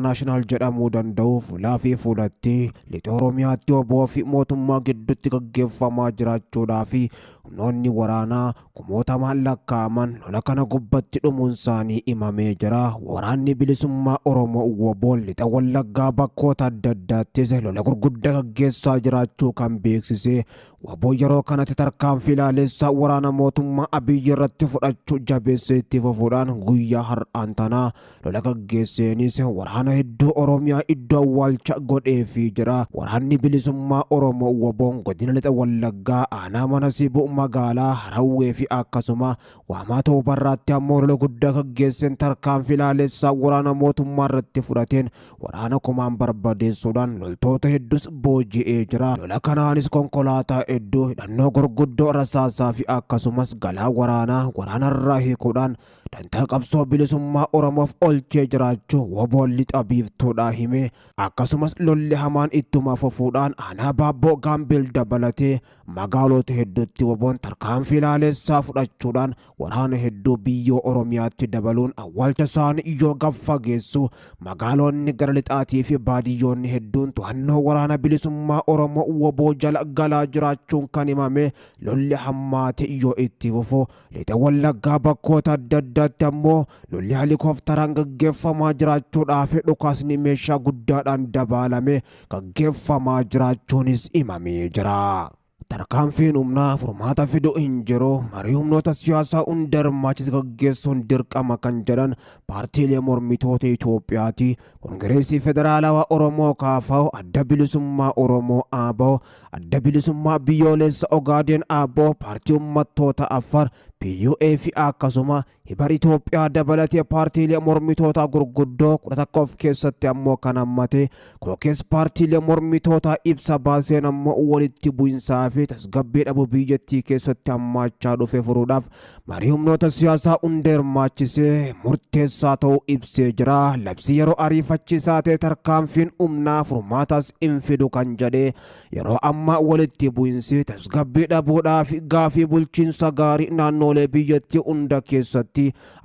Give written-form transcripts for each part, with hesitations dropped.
International jedhamuu danda'u fuulaa fi fuulatti lixa Oromiyaatti WBO fi mootummaa gidduutti gaggeeffamaa jiraachuudhaa fi humnoonni waraanaa kumootamaan lakkaa'aman lola kana gubbatti dhumuun isaanii himamee jira. Waraanni bilisummaa Oromoo WBOn lixa Wallaggaa bakkoota adda addaattis lola gurguddaa gaggeessaa jiraachuu kan beeksise WBO yeroo kanatti tarkaanfii ilaalessaa waraana mootummaa Abiyyi irratti fudhachuu jabeessee itti fufuudhaan guyyaa har'aan tanaa lola gaggeesseenis waraana hedduu Oromiyaa iddoo awwaalcha godheefii jira. Waraanni bilisummaa Oromoo WBOn godina lixa Wallaggaa aanaa mana Sibuu magaalaa Harawwee fi akkasuma Waamaa Toobarraatti ammoo lola guddaa gaggeesseen tarkaanfii ilaalessaa waraana mootummaa irratti fudhateen waraana kumaan barbadeessuudhaan loltoota hedduus booji'ee jira. Lola kanaanis konkolaataa hedduu, hidhannoo gurguddoo, rasaasaa fi akkasumas galaa waraanaa waraanarraa hiikuudhaan dantaa qabsoo bilisummaa Oromoof olchee jiraachuu WBOn lixa biiftuudhaa hime. Akkasumas lolli hamaan ittuma fufuudhaan aanaa Baabboo Gaambeel dabalatee magaalota hedduutti WBOn tarkaanfii ilaalessaa fudhachuudhaan waraana hedduu biyyoo Oromiyaatti dabaluun awwaalcha isaanii yoo gaffageessu magaalonni gara lixaatii fi baadiyyoonni hedduun to'annoo waraana bilisummaa Oromoo WBO jala galaa jiraachuun kan himame. Lolli hammaate yoo itti fufu lixa Wallaggaa bakkoota adda addaatti ammoo lolli helikoophteraan gaggeeffamaa jiraachuudhaa fi dhukaasni meeshaa guddaadhaan dabaalame gaggeeffamaa jiraachuunis himamee jira. Tarkaanfiin humnaa furmaata fidu hin jiru. Marii humnoota siyaasaa hunda hirmaachise gaggeessuun dirqama kan jedhan paartiilee mormitoota Itoophiyaati. Kongireesii Federaalawaa Oromoo KFO, Adda Bilisummaa Oromoo ABO, Adda Bilisummaa Biyyoolessa Ogaadeen ABO, Paartii Uummattoota Affaar PUA fi akkasuma Hibar Itoophiyaa dabalatee paartiilee mormitoota gurguddoo 11 of keessatti ammoo kan hammate kookees paartiilee mormitoota ibsa baaseen ammoo walitti bu'insaa fi tasgabbii dhabuu biyyattii keessatti hammaachaa dhufe furuudhaaf marii humnoota siyaasaa hunda hirmaachisee murteessaa ta'uu ibsee jira. Labsii yeroo ariifachiisaa ta'e tarkaanfiin humnaa furmaatas hin fidu kan jedhe yeroo ammaa walitti bu'insi tasgabbii dhabuudhaa fi gaafii bulchiinsa gaarii naannoolee biyyattii hunda keessatti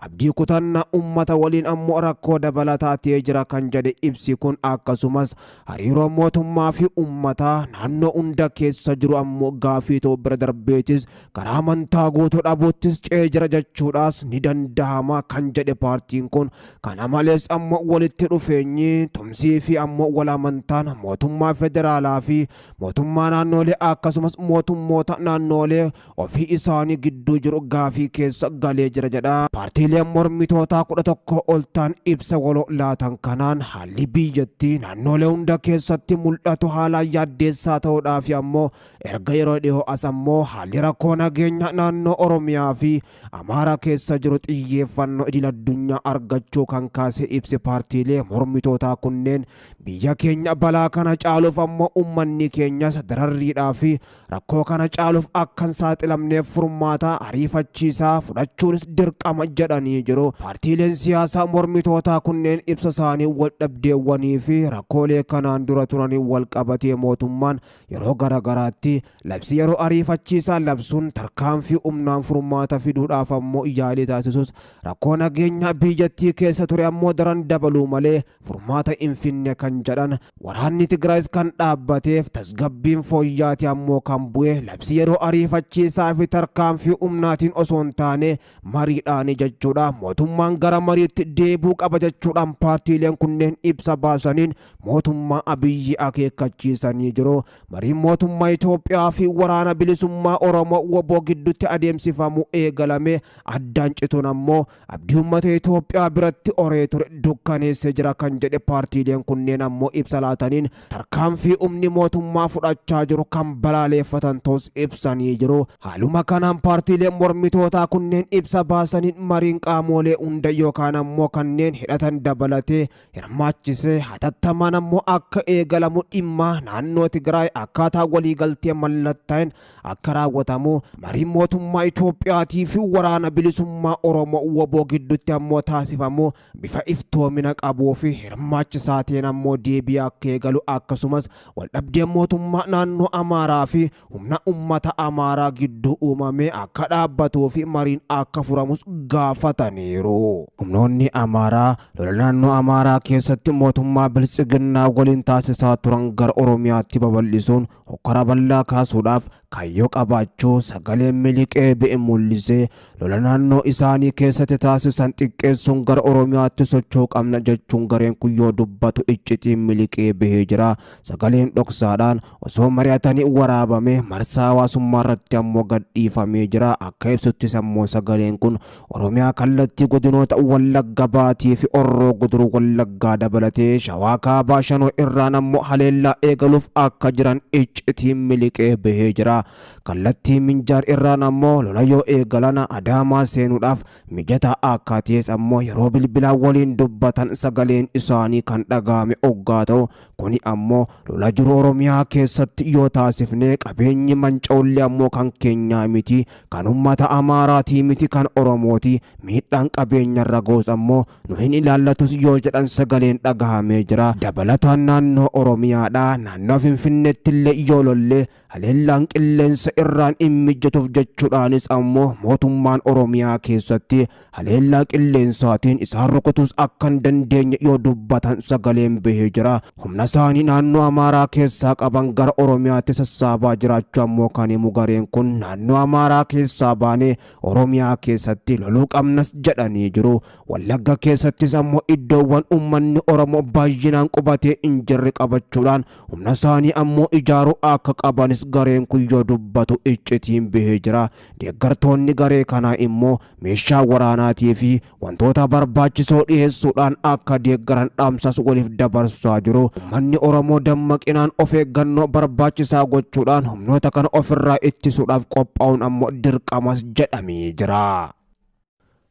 abdii kutannaa uummata waliin ammoo rakkoo dabalataa ta'ee jira kan jedhe ibsi kun akkasumas hariiroo mootummaa fi uummataa naannoo hunda keessa jiru ammoo gaafii ta'uu bira darbeetis karaa amantaa guutuu dhabuuttis ce'ee jira jechuudhaas ni danda'ama kan jedhe paartiin kun. Kana malees ammoo walitti dhufeenyi tumsii fi ammoo wal amantaan mootummaa federaalaa fi mootummaa naannoolee akkasumas mootummoota naannoolee ofii isaanii gidduu jiru gaafii keessa galee jira jedha. Paartiileen mormitootaa 11 ol ta'an ibsa waloo laatan kanaan haalli biyyattii naannoolee hunda keessatti mul'atu haalaan yaaddeessaa ta'uudhaa fi ammoo erga yeroo dhiyoo as ammoo haalli rakkoo nageenya naannoo Oromiyaa fi Amaaraa keessa jiru xiyyeeffannoo idil addunyaa argachuu kan kaase ibsi paartiilee mormitootaa kunneen biyya keenya balaa kana caaluuf ammoo uummanni keenyas dararriidhaa fi rakkoo kana caaluuf akka hin saaxilamneef furmaata ariifachiisaa fudhachuunis dirqama jedhanii jiru. Paartiileen siyaasaa mormitootaa kunneen ibsa isaanii wal dhabdeewwanii fi rakkoolee kanaan dura turanii wal qabatee mootummaan yeroo garaagaraatti labsii yeroo ariifachiisaa labsuun tarkaanfii humnaan furmaata fiduudhaaf ammoo yaalii taasisus rakkoo nageenya biyyattii keessa ture ammoo daran dabaluu malee furmaata hin finne kan jedhan waraanni Tigraayis kan dhaabbateef tasgabbiin fooyyaati ammoo kan bu'e labsii yeroo ariifachiisaa fi tarkaanfii humnaatiin osoo hin taane mariidhaani jechuudha. Mootummaan gara mariitti deebi'uu qaba jechuudhaan paartiileen kunneen ibsa baasaniin mootummaa Abiyyi akeekkachiisanii jiru. Mariin mootummaa Itoophiyaa fi waraana bilisummaa Oromoo WBO gidduutti adeemsifamu eegalame addaan cituun ammoo abdii uummata Itoophiyaa biratti horee ture dukkaneessee jira kan jedhe paartiileen kunneen ammoo ibsa laataniin tarkaanfii humni mootummaa fudhachaa jiru kan balaaleeffatan ta'us ibsanii jiru. Haaluma kanaan paartiileen mormitootaa kunneen ibsa baasaniin mariin qaamolee hunda yookaan ammoo kanneen hidhatan dabalatee hirmaachisee hatattamaan ammoo akka eegalamu dhimma naannoo Tigraay akkaataa waliigaltee mallattaa'een akka raawwatamu mariin mootummaa Itoophiyaatii fi waraana bilisummaa Oromoo WBO gidduutti ammoo taasifamu bifa iftoomina qabuu fi hirmaachisaa ta'een ammoo deebii akka eegalu akkasumas waldhabdeen mootummaa naannoo Amaaraa fi humna uummata Amaaraa gidduu uumame akka dhaabbatu dhaabbatuu fi mariin akka furamus gaafataniiru. Humnoonni Amaaraa lola naannoo Amaaraa keessatti mootummaa biltsiginnaa waliin taasisaa turan gara Oromiyaatti babal'isuun hokkara bal'aa kaasuudhaaf kaayyoo qabaachuu sagaleen miliqee ba'e mul'isee lola naannoo isaanii keessatti taasisan xiqqeessuun gara Oromiyaatti socho'uu qabna jechuun gareen kun yoo dubbatu iccitiin miliqee bahee jira. Sagaleen dhoksaadhaan osoo mari'atanii waraabame marsaa hawaasummaa irratti ammoo gadhiifamee jira. Akka ibsuttis ammoo sagaleen kun Oromiyaa kallattii godinoota Wallagga Baatii fi Orroo Guduruu Wallaggaa dabalatee Shawaa Kaabaa Shanoo irraan ammoo haleellaa eegaluuf akka jiran iccitiin miliqee bahee jira. Kallattii Minjaar irraan ammoo lola yoo eegalan Adaamaa seenuudhaaf mijataa akka ta'es ammoo yeroo bilbilaa waliin dubbatan sagaleen isaanii kan dhaga'ame oggaa ta'u kuni ammoo lola jiru Oromiyaa keessatti yoo taasifne qabeenyi manca'ullee ammoo kan keenyaa miti, kan uummata Amaaraatii miti, kan Oromooti, miidhaan qabeenyarra ga'us ammoo nu hin ilaallatus yoo jedhan sagaleen dhagahamee jira. Dabalataan naannoo Oromiyaadha naannoo Finfinneetti illee yoo lollee haleellaan qilleensa irraan hin mijatuuf jechuudhaanis ammoo mootummaan Oromiyaa keessatti haleellaa qilleensaatiin isaan rukutus akka hin dandeenye yoo dubbatan sagaleen bahee jira. Humna isaanii naannoo Amaaraa keessaa qaban gara Oromiyaatti sassaabaa jiraachuu ammoo kan himu gareen kun naannoo Amaaraa keessaa baanee Oromiyaa keessatti loluu qabnas jedhanii jiru. Wallagga keessattis ammoo iddoowwan uummanni Oromoo baay'inaan qubatee hin jirre qabachuudhaan humna isaanii ammoo ijaaruu akka qabanis gareen kun yoo dubbatu iccitiin bahee jira. Deeggartoonni garee kanaa immoo meeshaa waraanaatii fi wantoota barbaachisoo dhiyeessuudhaan akka deeggaran dhaamsas waliif dabarsaa jiru. Uummanni Oromoo dammaqinaan of eeggannoo barbaachisaa gochuudhaan humnoota kana ofirraa ittisuudhaaf qophaa'uun ammoo dirqamas jedhamee jira.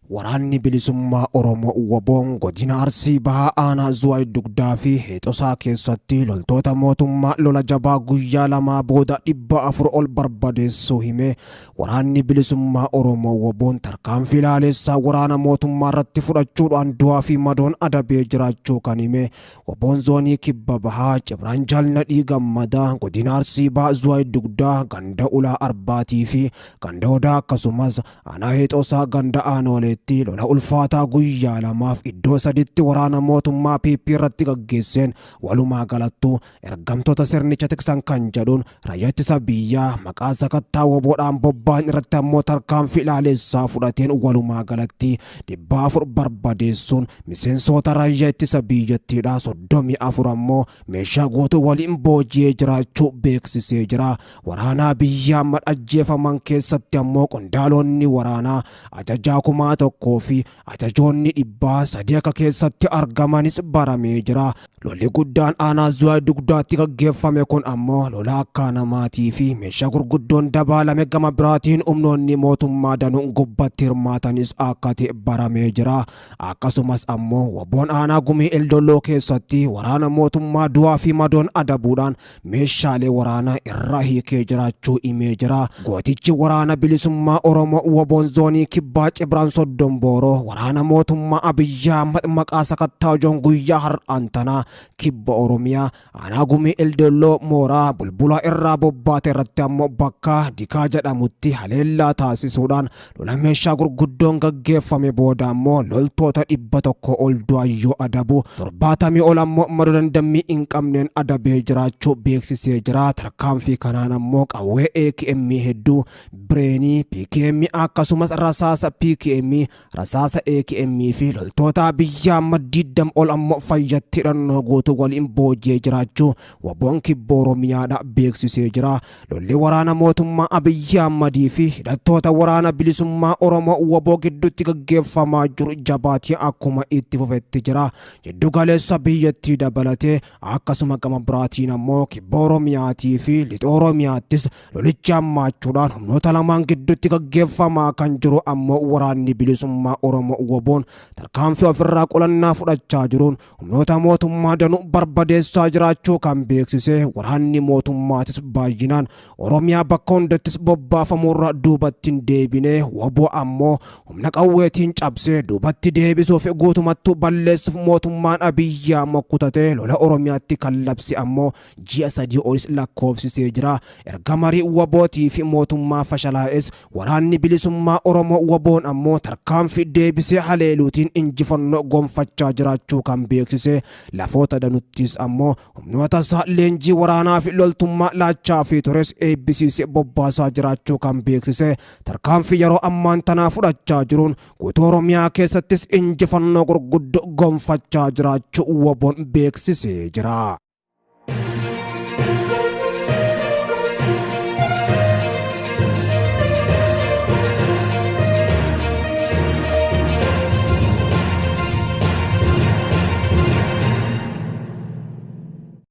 Waraanni bilisummaa Oromoo WBOn godina Arsii Bahaa aanaa Zuwaay Dugdaa fi Heexosaa keessatti loltoota mootummaa lola jabaa guyyaa lamaa booda 400 ol barbadeessuu hime. Waraanni bilisummaa Oromoo WBOn tarkaanfii laaleessaa waraana mootummaa irratti fudhachuudhaan du'aa fi madoon adabee jiraachuu kan hime. WBOn zoonii Kibba Bahaa Cibraan Jaalnadhii Gammadaa godina Arsii Bahaa Zuwaay Dugdaa ganda Ulaa Arbaatii fi ganda Odaa akkasumas aanaa Heexosaa ganda Aanoolee lola ulfaataa guyyaa lamaaf iddoo saditti waraana mootummaa PP irratti gaggeesseen walumaa galattuu ergamtoota sirnicha tiksan kan jedhuun raayyaa ittisa biyyaa maqaa sakattaa WBOdhaan bobba'an irratti ammoo tarkaanfii ilaaleessaa fudhateen walumaa galatti 400 barbadeessuun miseensota raayyaa ittisa biyyattiidhaa 34 ammoo meeshaa guutuu waliin booji'ee jiraachuu beeksisee jira. Waraanaa biyyaa madhajjeefaman keessatti ammoo qondaalonni waraanaa ajajaa 1000 fi ajajoonni 300 akka keessatti argamanis baramee jira. Lolli guddaan aanaa Zuwaay Dugdaatti gaggeeffame kun ammoo lola akka namaatii fi meeshaa gurguddoon dabaalame gama biraatiin humnoonni mootummaa danuun gubbatti hirmaatanis akka ta'e baramee jira. Akkasumas ammoo WBOn aanaa Gumii Eldolloo keessatti waraana mootummaa du'aa fi madoon adabuudhaan meeshaalee waraanaa irraa hiikee jiraachuu himee jira. Gootichi waraana bilisummaa Oromoo WBOn zoonii Kibbaa Cibraan Soddombooroo waraana mootummaa Abiyyi Ahmad maqaa sakattaa joon guyyaa har'aan tanaa Kibba Oromiyaa aanaa Gumii Eldolloo mooraa Bulbulaa irraa bobbaate irratti ammoo bakka Dikaa jedhamutti haleellaa taasisuudhaan lola meeshaa gurguddoon gaggeeffame booda ammoo loltoota 100 ol du'ayyoo adabu 70 ol ammoo madoo dandammii hin qabneen adabee jiraachuu beeksisee jira. Tarkaanfii kanaan ammoo qawwee AKM hedduu, bireenii, PKM akkasumas rasaasa PKM, rasaasa AKM fi loltoota Abiyyi Ahmad 20 ol ammoo fayyatti hidhannoo guutuu waliin booji'ee jiraachuu WBOn Kibba Oromiyaadha beeksisee jira. Lolli waraana mootummaa Abiyyi Ahmadii fi hidhattoota waraana bilisummaa Oromoo WBO gidduutti gaggeeffamaa jiru jabaatee akkuma itti fufetti jira. Jiddu galeessa biyyattii dabalatee akkasuma gama biraatiin ammoo Kibba Oromiyaatii fi Lixa Oromiyaattis lolichi hammaachuudhaan humnoota lamaan gidduutti gaggeeffamaa kan jiru ammoo waraanni bilisummaa Bilisummaa Oromoo WBOn tarkaanfii ofirraa qolannaa fudhachaa jiruun humnoota mootummaa danuu barbadeessaa jiraachuu kan beeksise. Waraanni mootummaatis baay'inaan Oromiyaa bakka hundattis bobbaafamuurra duubatti hin deebine. WBO ammoo humna qawweetiin cabsee duubatti deebisuuf guutumattuu balleessuuf mootummaan Abiyyi Ahmad kutatee lola Oromiyaatti kan labse ammoo ji'a 3 olis lakkoofsisee jira. Erga marii WBOtii fi mootummaa fashalaa'es waraanni bilisummaa Oromoo WBOn ammoo tarkaanfii deebisee haleeluutiin injifannoo gonfachaa jiraachuu kan beeksise. Lafoota danuttis ammoo humnoota isaa leenjii waraanaa fi loltummaa laachaa fi tures eebbisiisee bobbaasaa jiraachuu kan beeksise. Tarkaanfii yeroo ammaan tanaa fudhachaa jiruun guutuu Oromiyaa keessattis injifannoo gurguddoo gonfachaa jiraachuu WBOn beeksisee jira.